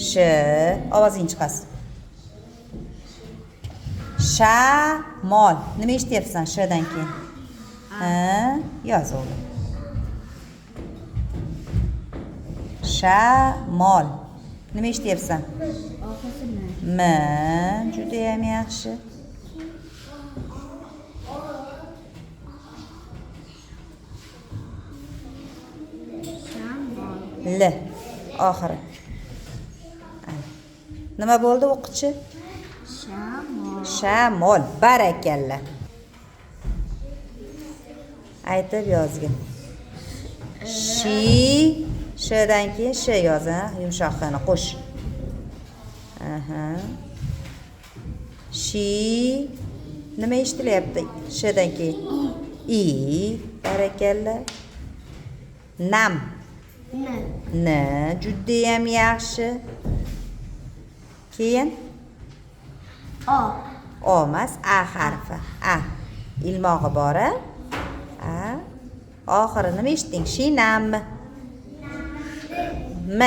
Sh. Ovozing chiqasiz. Shamol. Nima eshityapsan shdan keyin? Ha, yoz o'g'lim. Shamol. Nima eshityapsan? Oxirisi M. M. Judayam yaxshi. Shamol. L. Oxiri. Ana. Nima bo'ldi o'qichi? Shamol. Shamol. Barakalla. Aytib yozgin. Shi, shdan keyin sh yoz, ha? Yumshoq xni qo'sh. Aha. Shi nima eshitilyapti shdan keyin? I. Barakalla. Nam. N. N. Judayam yaxshi. Keyin O. O emas, A harfi. A. Ilmog'i bor, a? A. Oxiri nima eshitding? Shinam. M.